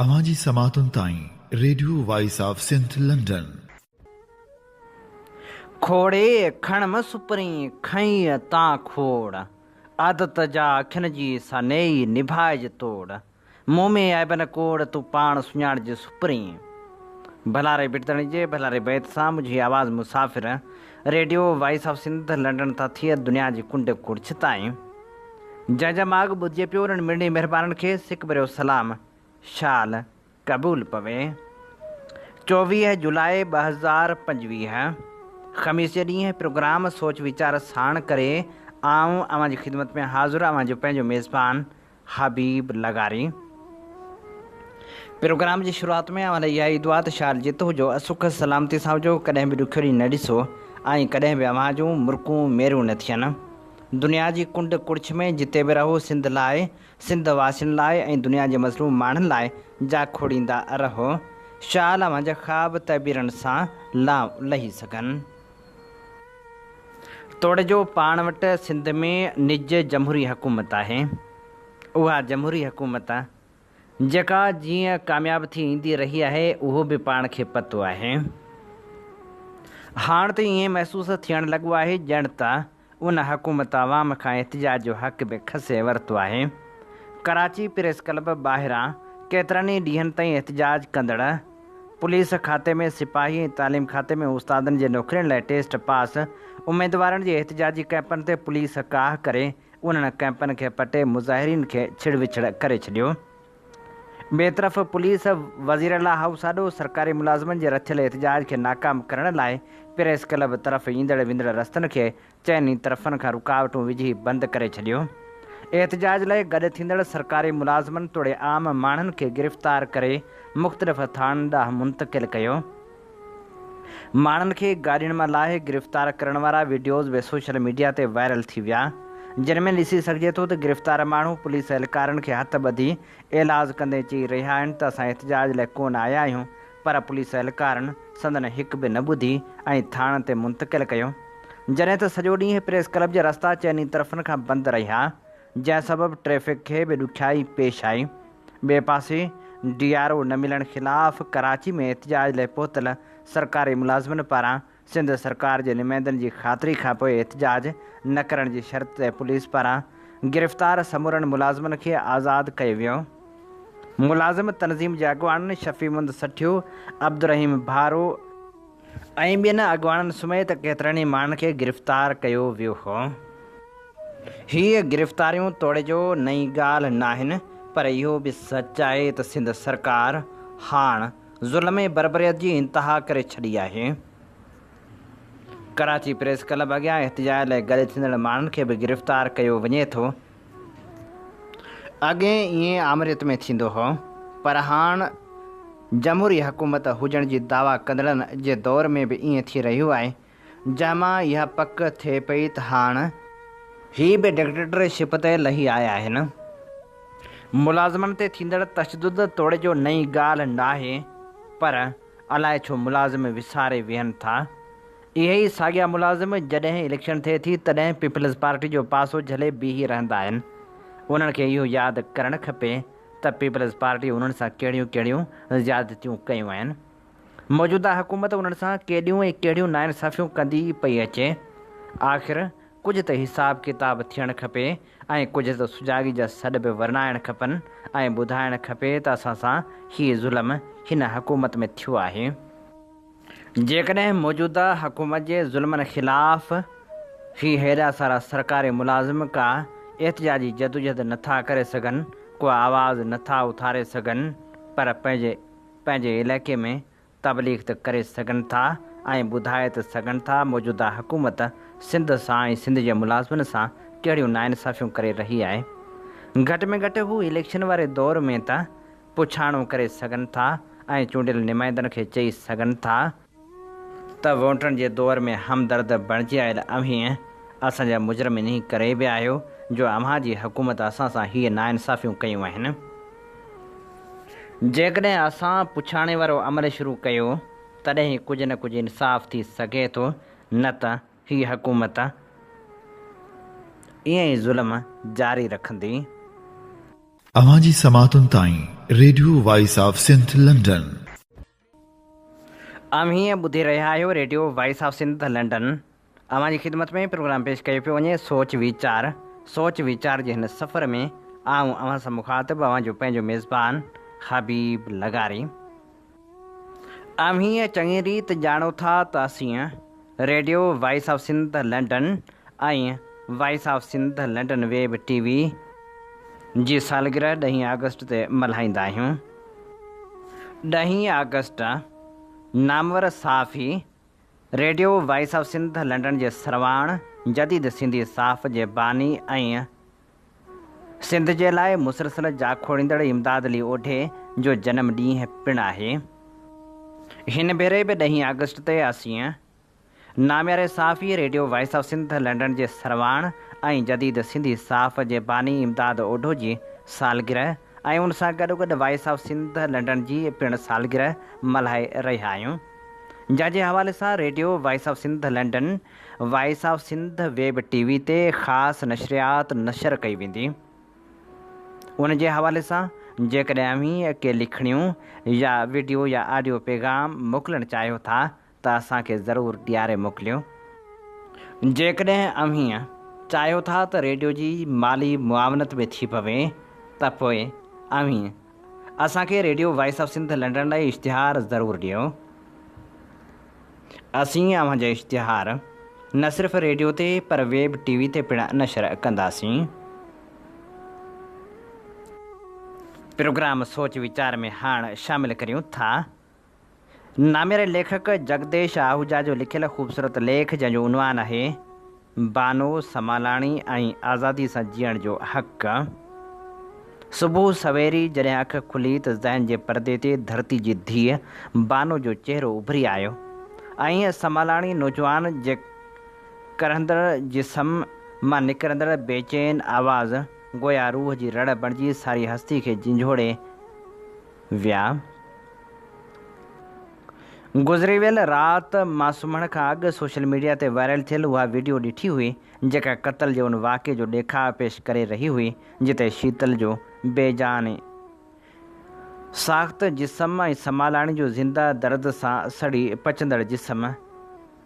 اوهان جي سماعتن تائين radio voice of Sindh London. کوڙي کڻم سپرين کنئي تان کوڙ، عادت جا اکين جي سا نيئي نڀائج توڙ، مون ۾ عيب نه ڪوڙ تون پاڻ سڃاڻج سپرين. ڀلاري بٽدڻي جي ڀلاري بيت سان منهنجي آواز مسافر radio voice of Sindh London تان ٿي دنيا جي ڪنڊ ڪڙڇ تائين جنهن جا ماڳ ٻڌجي پيو انهن مڙني مهربانن کي سڪ ڀريو سلام شال قبول پوي. 24 جولاء 2025 خميس جي ڏينهن پروگرام سوچ ويچار ساڻ ڪري آئون اوهان جي خدمت ۾ حاضر اوهان جو پنهنجو ميزبان حبيب لغاري. پروگرام جي شروعات ۾ اوهان لاء اها ئي دعا ته شال جت هجو، سک سلامتي سان هجو، ڪڏهن به ڏکيو ڏينهن نه ڏسو ۽ ڪڏهن به اوهان جون مرڪون ميريون نه ٿين. دنيا جي ڪنڊ ڪڙڇ ۾ جتي به رهو سنڌ لاء، سنڌ واسين لاء ۽ دنيا جي مظلوم ماڻهن لاء جاکوڙيندا رهو. شال اوهان جا خواب تعبيرن سان لانء لهي سگهن. توڙي جو پاڻ وٽ سنڌ ۾ نج جمهوري حڪومت آهي. اها جمهوري حڪومت جيڪا جيئن ڪامياب ٿي ايندي رهي آهي اهو به پاڻ کي پتو آهي. هاڻ ته ائين محسوس ٿيڻ لڳو آهي ڄڻ ته ان حڪومت عوام کان احتجاج جو حق به کسي ورتو آهي. ڪراچي پريس ڪلب ٻاهران ڪيترن ئي ڏينهن تائين احتجاج ڪندڙ پوليس کاتي ۾ سپاهي ۽ تعليم کاتي ۾ استادن جي نوڪرين لاء ٽيسٽ پاس اميدوارن جي احتجاجي ڪئمپن تي پوليس ڪاهه ڪري انهن ڪئمپن کي پٽي مظاهرين کي ڇڙ وڇڙ ڪري ڇڏيو. ٻئي طرف پوليس وزيراعليٰ هائوس آڏو سرڪاري ملازمن جي رٿيل احتجاج کي ناڪام ڪرڻ لاء پريس ڪلب طرف ايندڙ ويندڙ رستن کي چئني طرفن کان رڪاوٽون وجهي بند ڪري ڇڏيو. احتجاج لاء گڏ ٿيندڙ سرڪاري ملازمن توڙي عام ماڻهن کي گرفتار ڪري مختلف ٿاڻن ڏانهن منتقل ڪيو. ماڻهن کي گاڏين مان لاهي گرفتار ڪرڻ وارا وڊيوز به سوشل ميڊيا تي وائرل ٿي ويا، جن ۾ ڏسي سگهجي ٿو ته گرفتار ماڻهو پوليس اهلڪارن کي هٿ ٻڌي ايلاز ڪندي چئي رهيا آهن ته اسان احتجاج لاء ڪونه آيا آهيون پر پوليس اهلڪارن سندن هڪ به نه ٻڌي ۽ ٿاڻن تي منتقل ڪيو جڏهن ته سڄو ڏينهن پريس ڪلب جا رستا چئني طرفن کان بند رهيا جنهن سبب ٽريفڪ کي به ڏکيائي پيش آئي. ٻئي پاسي ڊي آر او نه ملڻ خلاف ڪراچي ۾ احتجاج لاء پهتل سرڪاري ملازمن پاران سنڌ سرڪار جي نمائندن جي خاطري کانپوء احتجاج نه ڪرڻ جي شرط تي پوليس پاران گرفتار سمورن ملازمن کي آزاد ڪيو ويو. ملازم تنظيم جي اڳواڻن شفيع مند سٺيو، عبدالرحيم ڀارو، ۽ ٻين اڳواڻن سميت ڪيترن ئي ماڻهن کي گرفتار ڪيو ويو هو. هي گرفتاريون توڙي جو نئين ڳالهه ناهن پر اهو به سچ آهي ته سنڌ سرڪار هاڻ ظلم ۽ بربريت جي انتها ڪري ڇڏي آهي. ڪراچي پريس ڪلب اڳيان احتجاج لاء گڏ ٿيندڙ ماڻهن کي به گرفتار ڪيو وڃي ٿو. اڳي ائين آمريت ۾ ٿيندو هو پر هاڻ جمهوري حڪومت هجڻ جي دعويٰ ڪندڙن جي دور ۾ به ائين ٿي رهيو آهي جنهن مان اها پڪ ٿئي پئي ته هاڻ هي به ڊڪٽيٽر شپ تي لهي آيا آهن. ملازمن تي ٿيندڙ تشدد توڙي جو نئين ڳالهه ناهي پر الائي ڇو ملازم وساري ويهن ٿا. اهي ئي ساڳيا ملازم جڏهن اليڪشن ٿئي ٿي تڏهن پيپلز پارٽي جو پاسو جهلي بيهي رهندا آهن. انهن کي اهو ياد ڪرڻ کپي ته پيپلز پارٽي انهن سان ڪهڙيون ڪهڙيون زيادتيون ڪيون آهن. موجوده حڪومت انهن سان ڪيڏيون ۽ ڪهڙيون ناانصافيون ڪندي پئي اچي. آخر ڪجهه ته حساب ڪتاب ٿيڻ کپي ۽ ڪجهه ته سجاڳي جا سڏ به ورنائڻ کپن ۽ ٻڌائڻ کپي ته اسان سان هي ظلم هن حڪومت ۾ ٿيو آهي. جيڪڏهن موجوده حڪومت جي ظلمن خلاف هي هيڏا سارا سرڪاري ملازم ڪا احتجاجي جدوجھد نه ٿا ڪري سگهن، ڪو آواز نه ٿا اٿاري سگهن پر پنهنجي پنهنجي علائقي ۾ تبليغ ته ڪري سگهن ٿا ۽ ٻڌائي ته سگهن ٿا موجوده حڪومت سنڌ سان ۽ سنڌ جي ملازمن سان ڪهڙيون ناانصافيون ڪري رهي آهي. گهٽ ۾ گهٽ هو اليڪشن واري دور ۾ ته پڇاڻو ڪري سگهن ٿا ۽ چونڊيل نمائندن کي چئي سگهن ٿا ته ووٽن جي دور ۾ همدرد بڻجي آيل اوهين اسان جا مجرم انهي ڪري به آهيو جو اوهان جي حڪومت اسان سان هيء ناانصافيون ڪيون آهن. جيڪڏهن اسان پڇاڻي وارو عمل شروع ڪيو تڏهن ئي ڪجهه نه ڪجهه انصاف ٿي سگهي ٿو نه ته هيء حڪومت ائين ئي ظلم جاري رکندي. اوهان جي سماعتن تائين radio voice of Sindh London. اوهين ٻڌي رهيا آهيو radio voice of Sindh London. اوهان جي خدمت ۾ پروگرام پيش ڪيو پيو وڃي سوچ ويچار. سوچ ويچار جي هن سفر ۾ آئون اوهان سان مخاطب اوهان جو پنهنجو ميزبان حبيب لغاري. اوهين چڱي ريت ڄاڻو ٿا ته اسين radio voice of Sindh London ۽ voice of Sindh London web T V جي سالگرهه ڏهين آگسٽ تي ملهائيندا آهيون. ڏهين آگسٽ نامور صحافي radio voice of Sindh London جي سرواڻ، جديد سنڌي صحافت جي باني ۽ سنڌ جي لاء مسلسل جاکوڙيندڙ امداد علي اوڍي جو جنم ڏينهن پڻ آهي. هن ڀيري به ڏهين آگسٽ تي اسين نامياري صحافي radio voice of Sindh London جي سرواڻ ۽ جديد سنڌي صحافت جي باني امداد اوڍو جي سالگرهه ۽ ان سان گڏوگڏ وائس آف سنڌ لنڊن جي پڻ سالگرهه ملهائي رهيا آهيون. جنهن جي حوالي سان radio voice of Sindh London, voice of Sindh web T V تي خاص نشريات نشر ڪئي ويندي. ان جي حوالي سان جيڪڏهن اوهين ڪي لکڻيون يا وڊيو يا آڊيو پيغام موڪلڻ چاهيو ٿا ته اسان کي ضرور ڏياري موڪليو. جيڪڏهن اوهين چاهيو ٿا ته ريڊيو جي مالي معاونت به ٿي پوي ته پوء اوهين اسان کي radio voice of Sindh London لاء اشتهار ضرور ڏيو. اسين اوهان جا اشتهار نه صرف ريڊيو تي پر ويب ٽي وي تي پڻ نشر ڪنداسين. پروگرام سوچ ويچار ۾ هاڻ شامل ڪريون ٿا نامياري ليکڪ جگديش آهوجا جو لکيل خوبصورت ليک جنهن جو عنوان آهي بانو سمالاڻي ۽ آزادي سان جيئڻ جو حق. صبح سويري جڏهن اک کلي ته ذهن جي پردي تي ڌرتي جي ڌيء بانو جو چهرو اڀري آيو ۽ سمالاڻي نوجوان جي ڪرهندڙ جسم مان نڪرندڙ بيچين آواز گويا روح جي رڙ بڻجي ساري هستي کي جهنجهوڙي ويا. گذري ويل رات مان سمهڻ کان اڳ سوشل ميڊيا تي وائرل ٿيل اها وڊيو ڏٺي هئي، جيڪا قتل جي ان واقعي جو ڏيکاء پيش ڪري رهي هئي، جتي شيتل جو بي جان ۽ ساخت جسم ۽ سمالاڻي جو زنده درد سان سڙي پچندڙ جسم،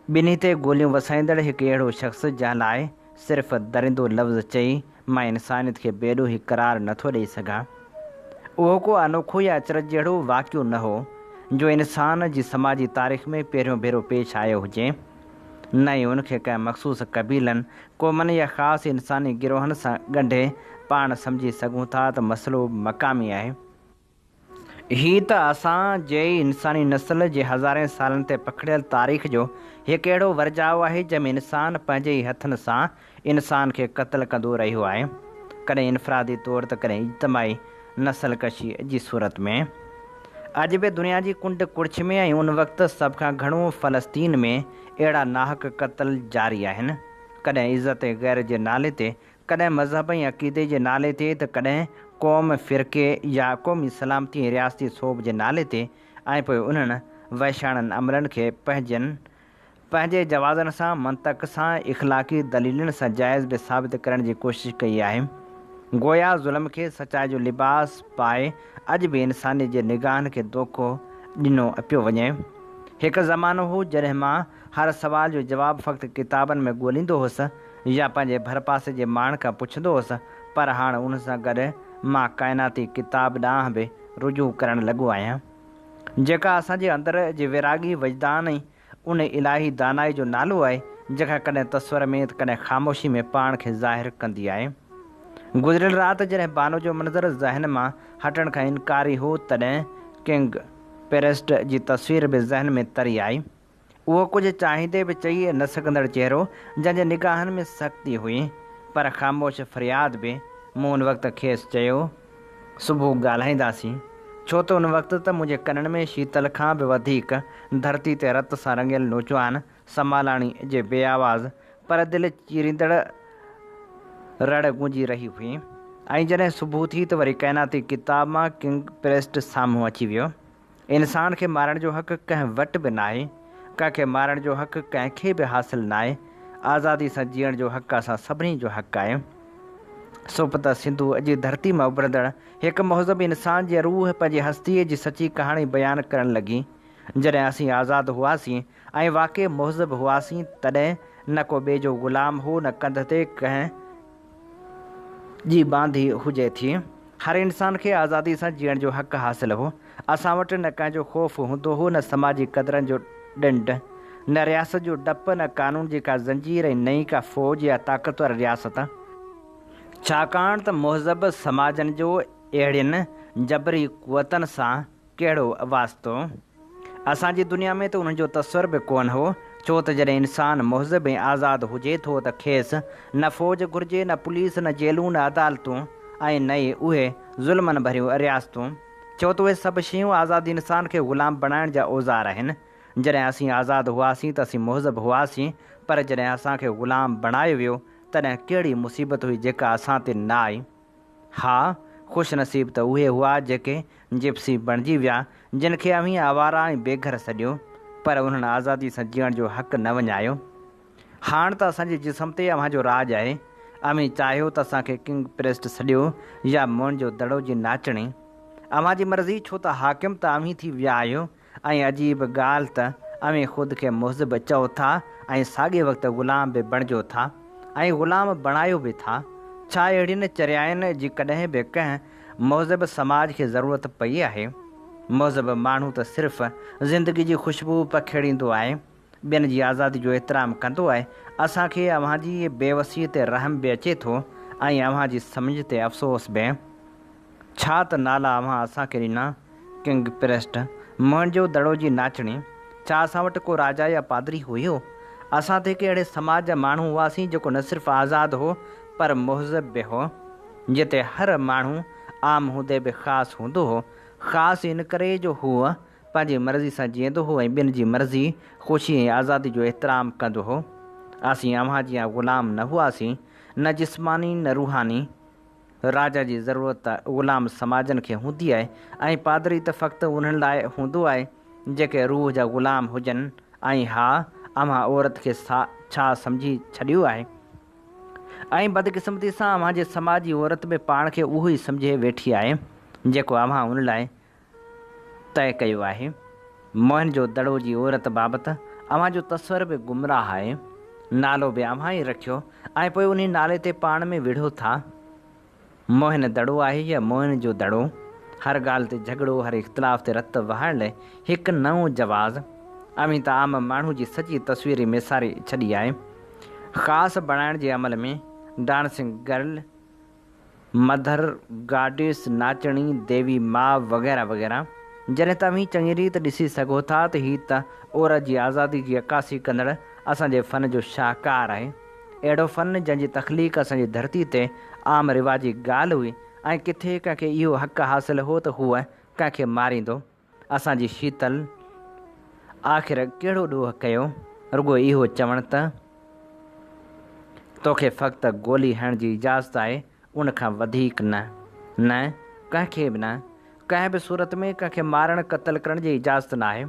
ٻنهي تي گوليون وسائيندڙ هڪ اهڙو شخص جنهن لاء صرف درندو لفظ چئي مان انسانيت کي بيڏوهي قرار نٿو ڏئي سگهان. اهو ڪو انوکو يا اچرج جهڙو واقعو نه هو، جو انسان جي سماجي تاريخ ۾ پهريون ڀيرو پيش آيو هجي. نه ئي ان کي ڪنهن مخصوص قبيلن، قومن يا خاص انساني گروهن سان ڳنڍي پاڻ سمجهي سگهون ٿا ته مسئلو مقامي آهي. هي ته اسان جي ئي انساني نسل جي هزارين سالن تي پکڙيل تاريخ جو هڪ اهڙو ورجاء آهي، جنهن ۾ انسان پنهنجي ئي هٿن سان انسان کي قتل ڪندو رهيو آهي، ڪڏهن انفرادي طور ته ڪڏهن اجتماعي نسل ڪشي جي صورت ۾. اڄ به دنيا جي ڪنڊ ڪڙڇ ۾ ۽ ان وقت سڀ کان گهڻو فلسطين ۾ اهڙا ناحق قتل جاري آهن، ڪڏهن عزت غير جي نالي تي ڪڏهن مذهب ۽ عقيدي جي نالي تي ته ڪڏهن قوم، فرقي يا قومي سلامتي ۽ رياستي سوڀ جي نالي تي ۽ پوء انهن وحشاڻن عملن کي پنهنجن پنهنجي جوازن سان، منطق سان، اخلاقي دليلن سان جائز به ثابت ڪرڻ جي ڪوشش ڪئي آهي. گويا ظلم کي سچائي جو لباس پائي اڄ به انسانيت جي نگاهن کي دوکو ڏنو پيو وڃي. هڪ زمانو هو جڏهن مان هر سوال جو جواب فقط ڪتابن ۾ ڳوليندو هوس يا پنهنجي ڀرپاسي جي ماڻهن کان پڇندو هوس، پر هاڻ ان سان گڏ مان ڪائناتي ڪتاب ڏانهن به رجوع ڪرڻ لڳو آهيان، جيڪا اسان جي اندر جي ويراڳي وجدان ۽ ان الاهي دانائي جو نالو آهي، جيڪا ڪڏهن تصور ۾ ته ڪڏهن خاموشي ۾ پاڻ کي ظاهر ڪندي آهي. گذريل رات جڏهن بانو جو منظر ذهن مان هٽڻ کان انڪاري هو، تڏهن ڪنگ پريسٽ جي تصوير به ذهن ۾ تري آئي. اهو ڪجهه چاهيندي به چئي نه سگهندڙ چهرو، جنهن جي نگاهن ۾ سختي هئي، پر خاموش فرياد به. مون ان وقت کيس چيو، صبح ڳالهائينداسين. ڇو ته ان وقت ته منهنجي ڪنن ۾ شيتل کان به وڌيڪ ڌرتي تي رت سان رڱيل نوجوان سمالاڻي جي بي آواز پر دل چيريندڙ رڙ گونجي رهي هئي ۽ جڏهن صبح ٿي ته وري ڪائناتي ڪتاب مان ڪنگ پريسٽ سامهون اچي ويو. انسان کي مارڻ جو حق ڪنهن وٽ به ناهي، ڪنهن کي مارڻ جو حق ڪنهن کي به حاصل ناهي، آزادي سان جيئڻ جو حق اسان سڀني جو حق آهي. سپت سنڌوء جي ڌرتي مان اڀرندڙ هڪ مهذب انسان جي روح پنهنجي هستيء جي سچي ڪهاڻي بيان ڪرڻ لڳي. جڏهن اسين آزاد هئاسين ۽ واقعي مهذب هئاسين تڏهن نه ڪو ٻئي جو غلام هو نه ڪنڌ تي ڪنهن جي ٻانڌي هجي ٿي. هر انسان کي آزادي سان جيئڻ جو حق حاصل هو. اسان وٽ نه ڪنهن جو خوف هوندو هو نه سماجي قدرن جو ڏنڊ، نه رياست جو ڊپ، نه قانون جي ڪا زنجير ۽ نه ئي ڪا فوج يا طاقتور رياست. ڇاڪاڻ ته مهذب سماجن جو اهڙين جبري قوتن سان ڪهڙو واسطو؟ اسان جي دنيا ۾ ته انهن جو تصور به ڪونه هو، ڇو ته جڏهن انسان مهذب ۽ آزاد هجي ٿو ته کيس نه فوج گهرجي، نه پوليس، نه جيلون، نه عدالتون ۽ نه ئي اهي ظلمن ڀريون رياستون، ڇو ته اهي سڀ شيون آزاد انسان کي غلام بڻائڻ جا اوزار آهن. جڏهن اسين آزاد هئاسين ته اسين مهذب هئاسين، پر جڏهن اسان کي غلام بڻايو ويو، تڏهن ڪهڙي مصيبت هئي جيڪا اسان تي نه آئي؟ ها، خوش نصيب ته اهي هئا جيڪي جپسي بڻجي ويا، جن کي اوهين آواره ۽ بي گهر سڏيو، پر انهن آزادي سان جيئڻ جو حق نه وڃايو. هاڻ ته اسان جي جسم تي اوهان جو راڄ آهي. اوهين چاهيو ته اسان کي ڪنگ پريسٽ سڏيو يا موئن جو دڙو جي ناچڻي. اوهان جي مرضي، ڇو ته حاڪم ته اوهين ٿي ويا آهيو ۽ عجيب ڳالهه ته اوهين خود کي مهذب چئو ٿا ۽ ساڳئي وقت غلام به بڻجو ٿا ۽ غلام بڻايو به ٿا. ڇا اهڙين چريائين جي ڪڏهن به ڪنهن مهذب سماج کي ضرورت پئي آهي؟ مهذب ماڻهو ته صرف زندگي جي خوشبوء پکيڙيندو آهي، ٻين جي آزادي جو احترام ڪندو آهي. اسان کي اوهان جي بيوسيء تي رحم به اچي ٿو ۽ اوهان جي سمجهه تي افسوس به. ڇا ته نالا اوهان اسان کي ڏنا، ڪنگ پريسٽ، موهن جو دڙو جي ناچڻي، ڇا اسان وٽ ڪو راجا يا پادري هيو؟ اسان ته هڪ اهڙي سماج جا ماڻهو هئاسين جيڪو نه صرف آزاد هو پر مهذب به هو، جتي هر ماڻهو عام هوندي به خاص هوندو هو، خاص ان ڪري جو هو پنهنجي مرضي سان جيئندو هو ۽ ٻين جي مرضي، خوشي ۽ آزادي جو احترام ڪندو هو. اسين اوهان جيان غلام نه هئاسين، نه جسماني نه روحاني. راجا جي ضرورت ته غلام سماجن کي هوندي آهي ۽ پادري ته فقط انهن لاء هوندو آهي جيڪي روح جا غلام هجن ۽ ها اوهان عورت کي ڇا سمجهي ڇڏيو آهي ۽ بدقسمتي سان اوهان جي سماج جي عورت به پاڻ کي اهو ئي سمجهي ويٺي آهي جيڪو اوهان ان لاء طئي ڪيو آهي. موهن جو دڙو جي عورت بابت اوهان جو تصور به گمراهه آهي. نالو به اوهان ئي رکيو ۽ پوء انهي نالي تي پاڻ ۾ وڙهو ٿا. موهن دڙو آهي يا موئن جو دڙو؟ هر ڳالهه تي جهڳڙو، هر اختلاف تي رت وهائڻ لاء هڪ نئون جواز. اوهين ته عام ماڻهو جي سچي تصوير ئي ميساري ڇڏي آهي. خاص بڻائڻ جي عمل ۾ ڊانسنگ گرل، مڌر گاڊيس، ناچڻي، ديوي ماء وغيره وغيره. جڏهن ته اوهين چڱي ريت ڏسي سگهو ٿا ته هي ته عورت جي آزادي جي عڪاسي ڪندڙ اسان جي فن جو شاهڪار آهي. اهڙو فن جنهن جي تخليق اسان جي ڌرتي تي عام رواجي ڳالهه هئي ۽ ڪٿي ڪنهن کي اهو حق حاصل هو ته هو ڪنهن کي ماريندو. اسان جي شيتل آخر ڪهڙو ڏوهه ڪيو؟ رڳو اهو چوڻ ته توکي فقط گولي هڻڻ جي اجازت آهي، ان کان وڌيڪ نه. نه، ڪنهن کي به نه. ڪنهن به صورت ۾ ڪنهن کي مارڻ، قتل ڪرڻ جي اجازت ناهي.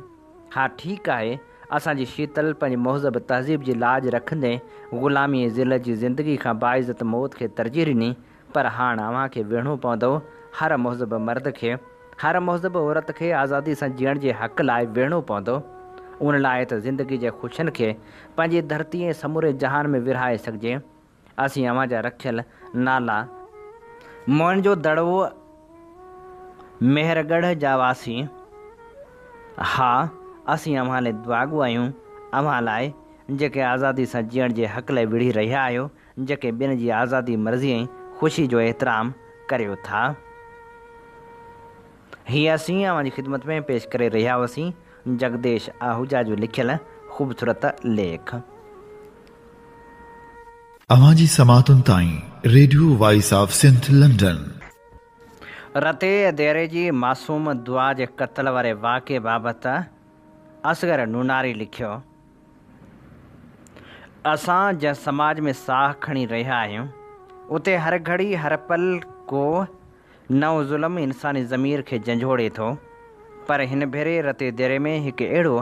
ها ٺيڪ آهي، اسان جي شيتل پنهنجي مهذب تهذيب جي لاج رکندي غلامي ۽ ذلت جي زندگي کان باعزت موت کي ترجيح ڏني، پر هاڻ اوهان کي وڙهڻو پوندو، هر مهذب مرد کي، هر مهذب عورت کي آزادي سان جيئڻ جي حق لاء وڙهڻو پوندو، ان لاء ته زندگي جي خوشين کي پنهنجي ڌرتي ۽ سموري جهان ۾ ورهائي سگهجي. اسين اوهان جا رکيل نالا. موئن جو دڙو، مهرڳڙهه جا واسي، ها، اسين اوهان لاء دعاڳو آهيون، اوهان لاء، جيڪي آزادي سان جيئڻ جي حق لاء وڙهي رهيا آهيو، جيڪي ٻين جي آزادي مرضي ۽ خوشي جو احترام ڪريو ٿا. هي اسين اوهان جي خدمت ۾ پيش ڪري رهيا هئاسين جگديش آهوجا جو لکيل خوبصورت ليک. اوهان جي سماعتن تائين radio voice of Sindh London. رتي ديري جي معصوم دعا جي قتل واري واقعي بابت اصغر نوناري لکيو. اسان جنهن سماج ۾ ساهه کڻي رهيا آهيون، اتي هر گهڙي هر پل ڪو نئون ظلم انساني ضمير کي جهنجهوڙي ٿو. پر هن ڀيري رتي ديري ۾ هڪ اهڙو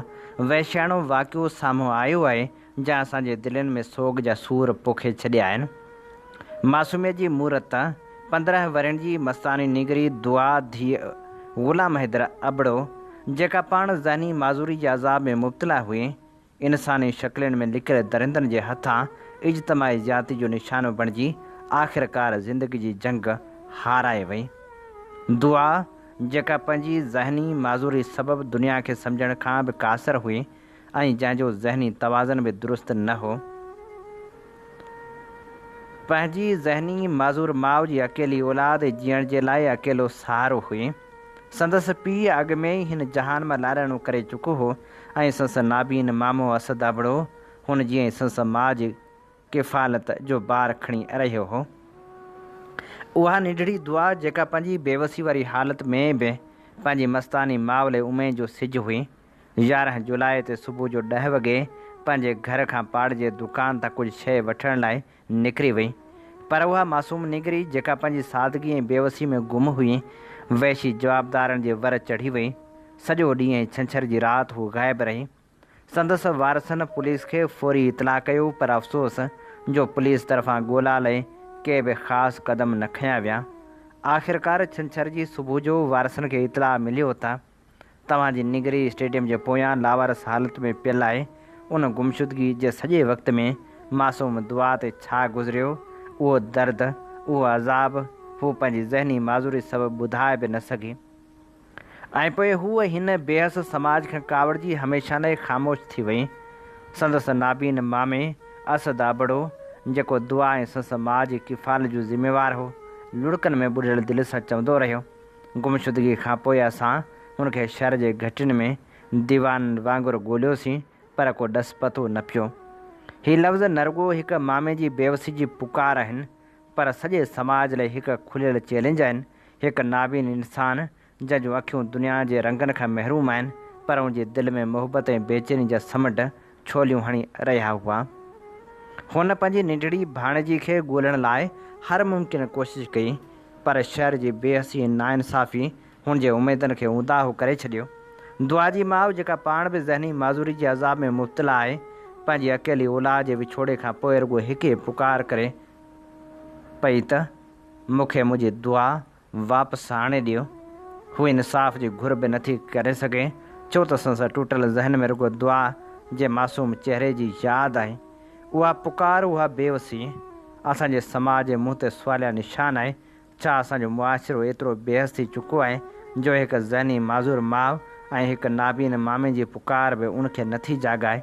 وحشياڻو واقعو سامهون آيو آهي، جنهن اسان جي دلين ۾ سوڳ جا سور پوکي ڇڏيا آهن. معصوميت جي مورت، 15 ورهين جي مستاني نينگري دعا ڌيء غلام حيدر ابڙو، جيڪا پاڻ ذهني معذوري جي عذاب ۾ مبتلا هئي، انساني شڪلين ۾ لڪيل درندن جي هٿان اجتماعي زيادتي جو نشانو بڻجي آخرڪار زندگي جي جنگ هارائي وئي. دعا، جيڪا پنهنجي ذهني معذوري سبب دنيا کي سمجهڻ کان به قاصر هئي ۽ جنهن جو ذهني توازن به درست نه هو، پنهنجي ذهني معذور ماء جي اڪيلي اولاد ۽ جيئڻ جي لاء اڪيلو سهارو هئي. سندس پيء اڳ ۾ ئي هن جهان مان لاڏاڻو ڪري چڪو هو ۽ سندس نابين مامو اسد ابڙو هن جي ۽ سندس ماء جي ڪفالت جو بار کڻي رهيو هو. اها ننڍڙي دعا جيڪا پنهنجي بيوسي واري حالت ۾ به پنهنجي مستاني ماء لاء اميد جو سج هئي، 11 جولاء تي صبح جو ڏهه وڳي پنهنجي گهر کان پاڙي جي دڪان تان ڪجهه شيء وٺڻ لاء نڪري وئي. پر اها معصوم نينگري جيڪا پنهنجي سادگي ۽ بيوسي ۾ گم هئي، وحشي جوابدارن جي ور چڙهي وئي. سڄو ڏينهن ۽ ڇنڇر جي رات هوء غائب رهي. سندس وارثن پوليس کي فوري اطلاع ڪيو پر افسوس جو پوليس طرفان ڳولا لاء ڪي به خاص قدم نه کنيا ويا. آخرڪار ڇنڇر جي صبح جو وارثن کي اطلاع مليو ته توهان جي نينگري اسٽيڊيم جي پويان لاوارث حالت ۾ پيل آهي، ان گمشدگي جي سڄي وقت ۾ معصوم دعا تي ڇا گذريو، اهو درد، اهو عذاب هوء پنهنجي ذهني معذوري سبب ٻڌائي به نه سگهي. ۽ پوء هوء هن بيحس سماج کان ڪاوڙجي هميشه لاء خاموش ٿي وئي. سندس نابين مامي اسد ابڙو، جيڪو دعا ۽ سندس ماء جي ڪفالت جو ذميوار هو، لڙڪن ۾ ٻڏل دل سان چوندو رهيو. گمشدگي کان پوء اسان هن کي شھر جي گهٽين ۾ ديوانن وانگر ڳوليوسين پر ڪو ڏس پتو نه پيو. هي لفظ نه رڳو هڪ مامي جي بيوسي جي پڪار آهن پر سڄي سماج لاء هڪ کليل چئلينج آهن. هڪ نابين انسان جنهن جون اکيون دنيا جي رنگن کان محروم آهن پر ان جي دل ۾ محبت ۽ بيچيني جا سمنڊ ڇوليون هڻي رهيا هئا. هن پنهنجي ننڍڙي ڀاڻيجي کي ڳولڻ لاء هر ممڪن ڪوشش ڪئي، پر شهر جي بيحسي ۽ ناانصافي هن جي اميدن کي اونداهو ڪري ڇڏيو. دعا جي ماء، جيڪا پاڻ به ذهني معذوري جي عذاب ۾ مبتلا آهي، پنهنجي اڪيلي اولاد جي وڇوڙي کان پوء رڳو هڪ ئي پڪار ڪري پئي ته، مون کي منهنجي دعا واپس آڻي ڏيو. هوء انصاف جي گهر به نٿي ڪري سگهي، ڇو ته سندس ٽٽل ذهن ۾ رڳو دعا جي معصوم چهري جي ياد آهي. اها پڪار، اها بيوسي، اسان جي سماج جي منهن تي سواليا نشان آهي. ڇا اسان جو معاشرو ايترو بيحس ٿي چڪو آهي، جو هڪ ذهني معذور ماء ۽ هڪ نابين مامي جي پڪار به ان کي نٿي جاڳائي؟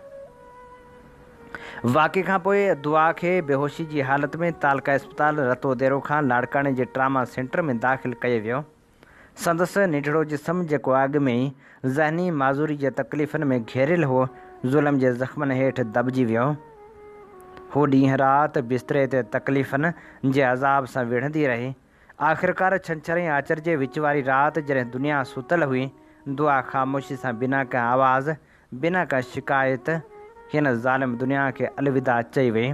واقعي کان پوء دعا کي بيهوشي جي حالت ۾ تعلقه اسپتال رتوديرو کان لاڙڪاڻي جي ٽراما سينٽر ۾ داخل ڪيو ويو. سندس ننڍڙو جسم جيڪو اڳ ۾ ئي ذهني معذوري جي تڪليفن ۾ گهيريل هو، ظلم جي زخمن هيٺ دٻجي ويو. هوء ڏينهن رات بستري تي تڪليفن جي عذاب سان وڙهندي رهي. آخرڪار ڇنڇر ۽ آچر جي وچ واري رات جڏهن دنيا ستل هئي، دعا خاموشي سان بنا ڪنهن آواز بنا ڪا شڪايت هن ظالم دنيا کي الوداع چئي وئي.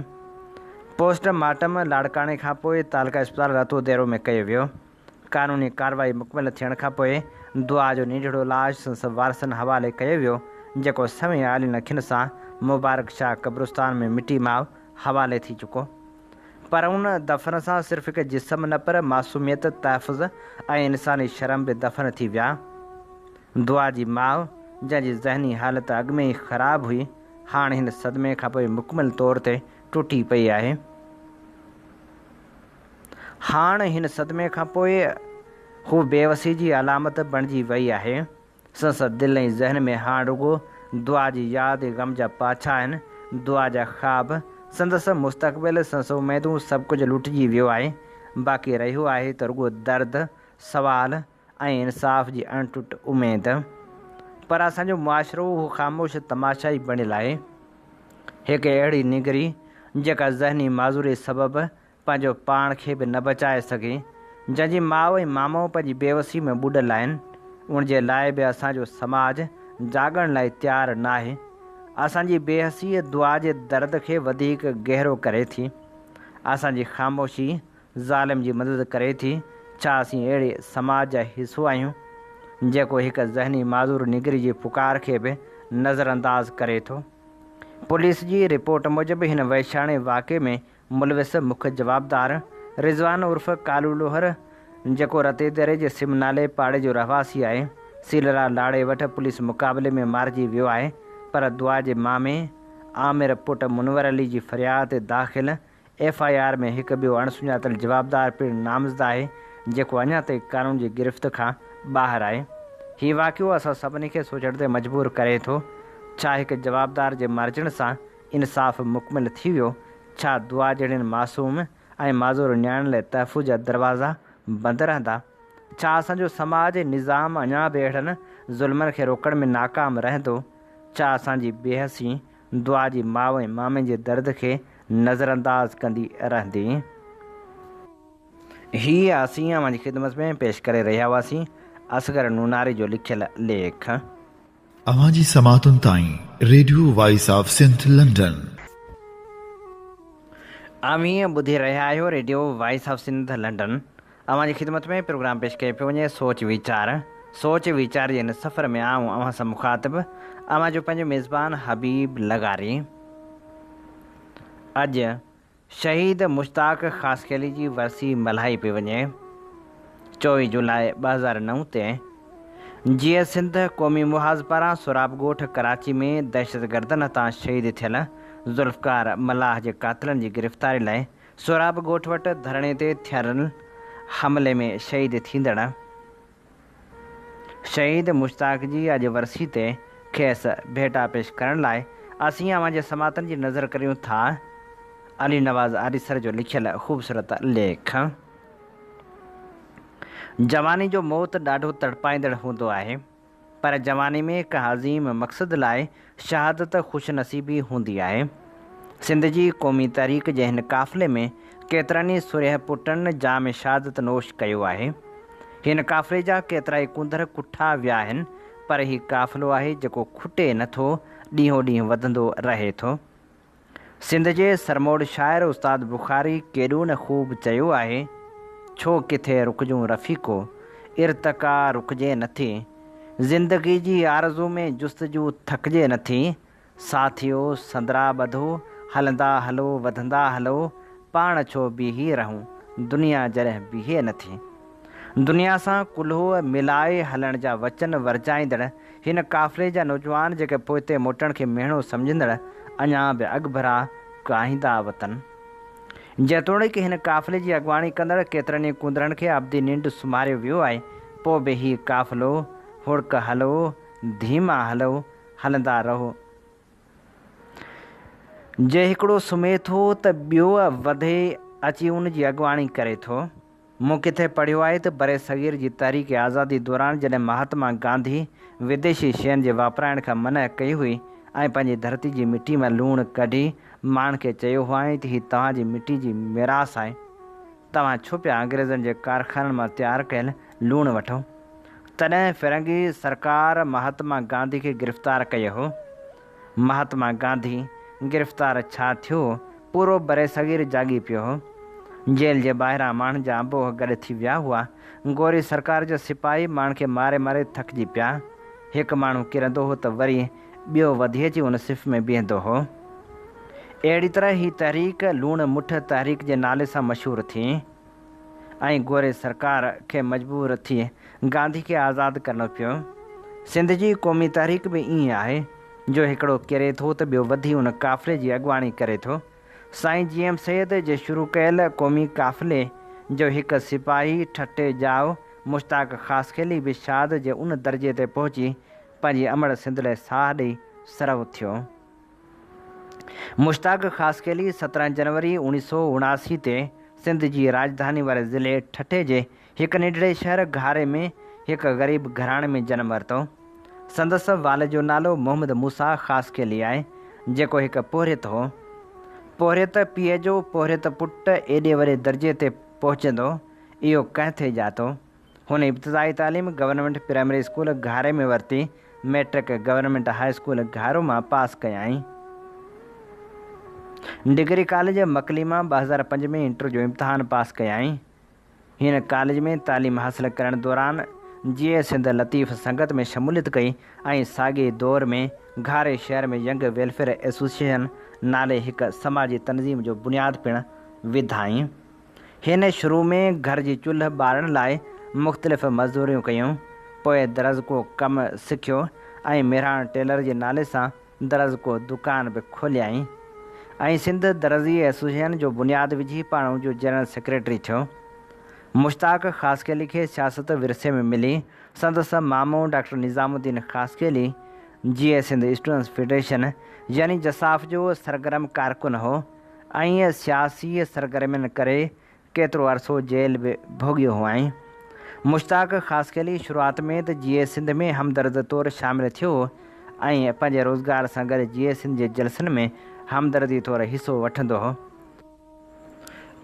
پوسٽ مارٽم لاڙڪاڻي کان پوء تعلقه اسپتال رتوديرو ۾ ڪيو ويو. قانوني ڪارروائي مڪمل ٿيڻ کان پوء دعا جو ننڍڙو لاش سندس وارثن حوالي ڪيو ويو، جيڪو سوين آلين اکين سان مبارڪ شاهه قبرستان ۾ مٽي ماء حوالي ٿي چڪو. پر ان دفن سان صرف هڪ جسم نه پر معصوميت، تحفظ ۽ انساني شرم به دفن ٿي ويا. دعا جي ماء، جنهن جي ذهني حالت اڳ ۾ ئي خراب هئي، هاڻ هن صدمي کان پوء مڪمل طور تي ٽٽي پئي آهي. هاڻ هن صدمي کان پوء هوء بيوسي جي علامت بڻجي وئي آهي. سندس دل ۽ ذهن ۾ هاڻ رڳو دعا جي ياد ۽ غم جا پاڇا آهن، دعا جا خواب، سندس مستقبل، سندس اميدون سڀ ڪجهه لٽجي ويو آهي، باقي رهيو آهي ته رڳو درد، سوال ۽ انصاف جي اڻ ٽٽ اميد. پر اسان جو معاشرو اهو خاموش تماشائي بڻيل آهي. هڪ اهڙي نينگري جيڪا ذهني معذوري سبب پنهنجو پاڻ کي به نه بچائي سگهي، جنهن جي ماء ۽ مامو پنهنجي بيوسي ۾ ٻڏل آهن، ان جي لاء به اسان جو سماج جاڳڻ لاء تيار ناهي. اسان جي بيحسي دعا جي درد کي وڌيڪ گهرو ڪري ٿي. اسان جي خاموشي ظالم جي مدد ڪري ٿي. ڇا اسين اهڙي سماج جا حصو آهيون، جيڪو هڪ ذهني معذور نينگري جي پڪار کي به نظرانداز ڪري ٿو؟ پوليس جي رپورٽ موجب هن وحشياڻي واقعي ۾ ملوث مک جوابدار رضوان عرف ڪالو لوهر جيڪو رتيديري جي سم نالي پاڙي جو رهواسي آهي، سيلرا لاڙي وٽ پوليس مقابلي ۾ مارجي ويو آهي پر دعا جي مامي عامر پٽ منور علي جي فرياد تي داخل ايف I R ۾ هڪ ٻيو اڻ سڃاتل جوابدار پڻ نامزد آهي جيڪو اڃا تائين قانون جي گرفت کان ٻاهر آهي. هي واقعو اسان سڀني کي سوچڻ تي مجبور ڪري ٿو. ڇا هڪ جوابدار جي مارجڻ سان انصاف مڪمل ٿي ويو؟ ڇا دعا جهڙين معصوم ۽ معذور نياڻين لاء تحفظ جا دروازا بند رهندا؟ ڇا اسان جو سماج ۽ نظام اڃا به اهڙن ظلمن کي روڪڻ ۾ ناڪام رهندو؟ ڇا اسان جي بيحسي دعا جي ماء ۽ مامي جي درد کي نظرانداز ڪندي رهندي؟ هي اسين اوهان جي خدمت ۾ پيش ڪري رهيا هئاسين اصغر نوناري جو لکيل ليک. اوهان جي سماعتن تائين radio voice of Sindh London. اوهين ٻڌي رهيا آهيو radio voice of Sindh London. اوهان جي خدمت ۾ پروگرام پيش ڪيو پيو وڃي سوچ ويچار. سوچ ويچار جي هن سفر ۾ آئون اوهان سان مخاطب اوهان جو پنهنجو ميزبان حبيب لغاري. اڄ شهيد مشتاق خاصخيلي جي ورسي ملهائي پئي وڃي. 24 جولاء 2009 تي جيئي سنڌ قومي محاذ پاران سهراب ڳوٺ ڪراچي ۾ دهشتگردن هٿان شهيد ٿيل ذوالفقار ملاح جي قاتلن جي گرفتاري لاء سهراب ڳوٺ وٽ ڌرڻي تي ٿيل حملي ۾ شهيد ٿيندڙ شهيد مشتاق جي اڄ ورسي تي کيس ڀيٽا پيش ڪرڻ لاء اسين اوهان جي سماعتن جي نظر ڪريون ٿا علي نواز آريسر جو لکيل خوبصورت ليک. جواني جو موت ڏاڍو تڙپائيندڙ هوندو آهي. پر جواني ۾ ڪنهن عظيم مقصد لاء شهادت خوش نصيبي هوندي آهي. سنڌ جي قومي تحريڪ جي هن قافلي ۾ ڪيترن ئي سرهيه پٽن جام شهادت نوش ڪيو آهي. هن قافلي جا ڪيترائي ڪونڌر ڪٺا ويا آهن پر هي قافلو آهي جيڪو کٽي نه ٿو، ڏينهون ڏينهن وڌندو رهي ٿو. سنڌ جي سرموڙ شاعر استاد بخاري ڪيڏو نه خوب چيو آهي، ڇو ڪٿي رڪجون رفيقو، ارتقا رڪجي نه ٿي. زندگي جي آرزو ۾ جستجو ٿڪجي نه ٿي. ساٿيو سندرا ٻڌو، هلندا هلو وڌندا هلو، پاڻ ڇو بيهي رهون، دنيا جڏهن بيهي نه ٿي. دنيا سان ڪلهو ملائي هلڻ جا وچن ورجائيندڙ هن قافلي جا نوجوان جيڪي پوئتي موٽڻ کي مهڻو سمجهندڙ اڃا به اڳڀرا ڪاهيندا وتن. جيتوڻيڪ هن قافلي جي اڳواڻي ڪندڙ ڪيترن ئي ڪونڌرن کي ابدي ننڊ سمهاريو ويو آهي، پوء به هي قافلو هڙڪ هلو، ڌيما هلو، هلندا رهو. جي هڪڙو سمهي ٿو ته ٻيو وڌي اچي ان جي اڳواڻي ڪري ٿو. مون ڪٿي پڙهيو آهي ته برصغير جي تحريڪ آزادي دوران جڏهن مهاتما گانڌي وديشي شين جي واپرائڻ کان منع ڪئي هئي ۽ پنهنجي ڌرتي جي مٽي مان لوڻ ڪڍي ماڻهن کي چيو هئائين ته هي توهان جي مٽي جي ميراث آهي توهان ڇو پيا انگريزن جي ڪارخانن مان تيار ڪيل لوڻ وٺو تڏهن فرنگي سرڪار مهاتما گانڌي کي گرفتار ڪيو هو. مهاتما گانڌي گرفتار ڇا ٿيو، پورو برصغير جاڳي پيو هو. جيل جي ٻاهران ماڻهن جا انبوهه گڏ ٿي ويا هئا. گوري سرڪار جا سپاهي ماڻهن کي ماري ماري ٿڪجي پيا. هڪ ماڻهو ڪرندو هو ته وري ٻيو وڌي اچي ان صف ۾ بيهندو هو. اهڙي طرح هي تحريڪ لوڻ مٺ تحريڪ جي نالي سان مشهور ٿي. ۽ گوري سرڪار کي مجبور ٿي گانڌي کي آزاد ڪرڻو پيو. سنڌ جي قومي تحريڪ به ائين آهي جو هڪڙو ڪري ٿو ته ٻيو وڌي ان قافلي جي اڳواڻي ڪري ٿو. سائين جي ايم سيد جي شروع ڪيل قومي قافلي جو هڪ سپاهي ٺٽي ڄائو مشتاق خاصخيلي به شهادت جي ان درجي تي پهچي پنهنجي امڙ سنڌ لاء ساهه ڏئي سرهو ٿيو. مشتاق خاصخيلي 17 جنوري 1979 تي سنڌ جي راڄڌاني واري ضلعي ٺٽي جي هڪ ننڍڙي شهر گهاري ۾ هڪ غريب گهراڻي ۾ جنم ورتو. سندس والد جو نالو محمد موسيٰ خاصخيلي آهي، جيڪو هڪ پورهيت هو. پورهيت پيء جو پورهيت پٽ ايڏي وڏي درجي تي پهچندو، اهو ڪنهن ٿي ڄاتو؟ هن ابتدائي تعليم گورنمينٽ پرائمري اسڪول گهاري ۾ ورتي، مئٽرڪ گورنمينٽ هاء اسڪول گهارو مان پاس ڪيائين. ڊگري ڪاليج مڪلي مان 2005 ۾ انٽر جو امتحان پاس ڪيائين. هن ڪاليج ۾ تعليم حاصل ڪرڻ دوران جيئي سنڌ لطيف سنگت ۾ شموليت ڪئي ۽ ساڳئي دور ۾ گهاري شهر ۾ ينگ ويلفيئر ايسوسيئيشن نالي هڪ سماجي تنظيم جو بنياد پڻ وڌائين. هن شروع ۾ گهر جي چلهه ٻارڻ لاء مختلف مزدوريون ڪيون، پوء درزڪو ڪم سکيو ۽ مهراڻ ٽيلر جي نالي سان درزڪو دڪان به کوليائين ۽ سنڌ درزي ايسوسيئيشن جو بنياد وجهي پاڻ ان جو جنرل سيڪريٽري ٿيو. مشتاق خاصخيلي کي سياست ورثي ۾ ملي. سندس مامو doctor Nizamuddin Khaskheli Jeay Sindh students federation يعني جساف جو سرگرم ڪارڪن هو ۽ سياسي سرگرمين ڪري ڪيترو عرصو جيل به ڀوڳيو هئائين. مشتاق خاصخيلي شروعات ۾ ته جيئي سنڌ ۾ همدرد طور شامل ٿيو ۽ پنهنجي روزگار سان گڏ جيئي سنڌ جي جلسن ۾ همدردي طور حصو وٺندو هو.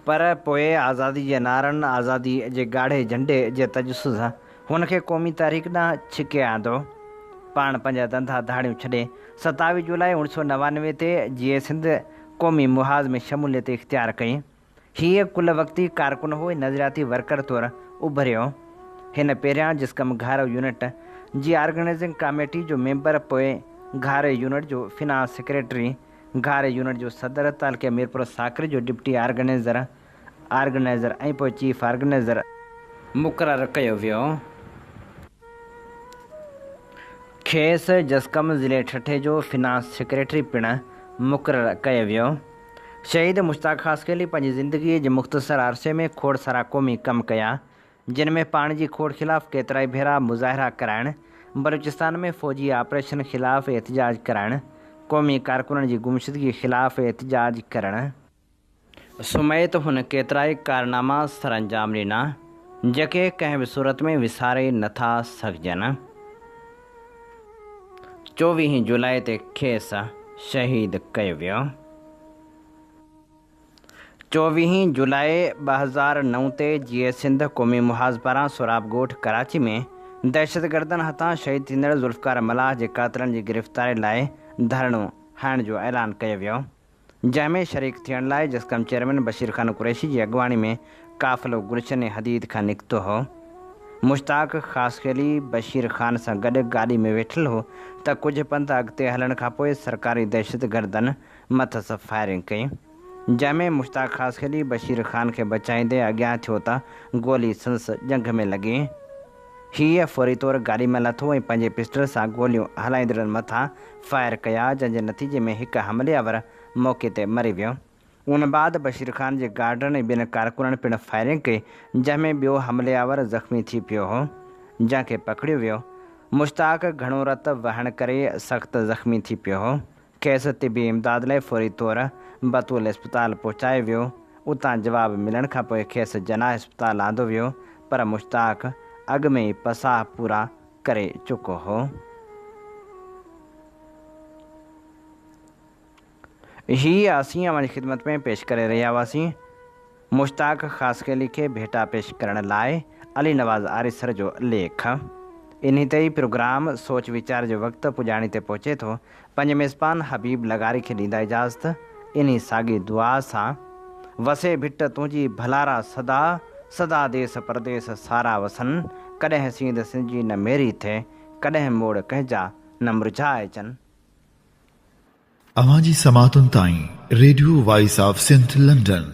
پر پوء آزادي جي نعرن، آزادي جي ڳاڙهي جهنڊي جي تجسس هن کي قومي تحريڪ ڏانهن ڇڪي آندو. پاڻ پنهنجا ڌنڌا ڌاڙيون ڇڏي 27 جولاء 1999 تي جيئي سنڌ قومي محاذ ۾ شموليت اختيار ڪئي. هيء ڪل وقتي ڪارڪن هو ۽ نظرياتي ورڪر طور اڀريو. هن پهريان جسقم گهارو يونٽ جي آرگنائيزنگ ڪاميٽي جو ميمبر پوء گهاري يونٽ جو فنانس سيڪريٽري، گهاري يونٽ جو صدر، تعلقي ميرپور ساڪري جو ڊپٽي آرگنائيزر، آرگنائيزر ۽ پوء چيف آرگنائيزر مقرر ڪيو ويو. کيس جسقم ضلعي ٺٽي جو فنانس سيڪريٽري پڻ مقرر ڪيو ويو. شهيد مشتاق خاصخيلي پنهنجي زندگيء جي مختصر عرصي ۾ کوڙ سارا قومي ڪم ڪيا، جن ۾ پاڻي جي کوٽ خلاف ڪيترائي ڀيرا مظاهرا ڪرائڻ، بلوچستان ۾ فوجي آپريشن خلاف احتجاج ڪرائڻ، قومي ڪارڪنن جي گمشدگي خلاف احتجاج ڪرڻ، سميت هن ڪيترائي ڪارناما سرانجام ڏنا، جيڪي ڪنهن به صورت ۾ وساري نٿا سگهجن. چوويهين جولاء تي کيس شهيد ڪيو ويو. چوويهين جولاء 2009 تي جيئي سنڌ قومي محاذ پاران سهراب ڳوٺ ڪراچي ۾ دهشتگردن هٿان شهيد ٿيندڙ ذوالفقار ملاح جي قاتلن جي گرفتاري لاء ڌرڻو هڻڻ جو اعلان ڪيو ويو. جنهن ۾ شريڪ ٿيڻ لاء جسقم چيئرمين بشير خان قريشي جي اڳواڻي ۾ قافلو گلشن حديد کان نڪتو هو. مشتاق خاصخيلي بشير خان سان گڏ گاڏي ۾ ويٺل هو ته ڪجهه پنڌ اڳتي هلڻ کانپوء سرڪاري دهشتگردن مٿس فائرنگ ڪئي، جنهن ۾ مشتاق خاصخيلي بشير خان کي بچائيندي اڳيان ٿيو ته گولي سندس ڄنگهه ۾ لڳي. هيء فوري طور گاڏي مان لٿو ۽ پنهنجي پسٽل سان گوليون هلائيندڙن مٿان فائر ڪيا، جنهن جي نتيجي ۾ هڪ حملي آور موقعي تي مري ويو. ان بعد بشير خان جي گارڊن ۽ ٻين ڪارڪنن پڻ فائرنگ ڪئي، جنهن ۾ ٻيو حملي آور زخمي ٿي پيو هو، جنهن کي پڪڙيو ويو. مشتاق گهڻو رت وهڻ ڪري سخت زخمي ٿي پيو هو. کيس طبي امداد لاء فوري طور بتول اسپتال پهچايو ويو، اتان جواب ملڻ کانپوء کيس جناح اسپتال آندو ويو پر مشتاق اڳ ۾ ئي پساهه پورا ڪري چڪو هو. هي اسين اوهان جي خدمت ۾ پيش ڪري رهيا هئاسين مشتاق خاصخيلي کي ڀيٽا پيش ڪرڻ لاء علي نواز آريسر جو ليک. انهي تي ئي پروگرام سوچ ويچار جو وقت پڄاڻي تي پهچي ٿو. پنهنجي ميزبان حبيب لغاري کي ڏيندا اجازت انهي ساڳي دعا سان، وسي ڀٽ تنهنجي ڀلارا سدا، سدا ديس پرديس سارا وسن، ڪڏهن سينڌ سنجي نه ميري ٿئي، ڪڏهن موڙ ڪنهن جا نه مرجهائجن. اوهان جي سماعتن تائين radio voice of Sindh London.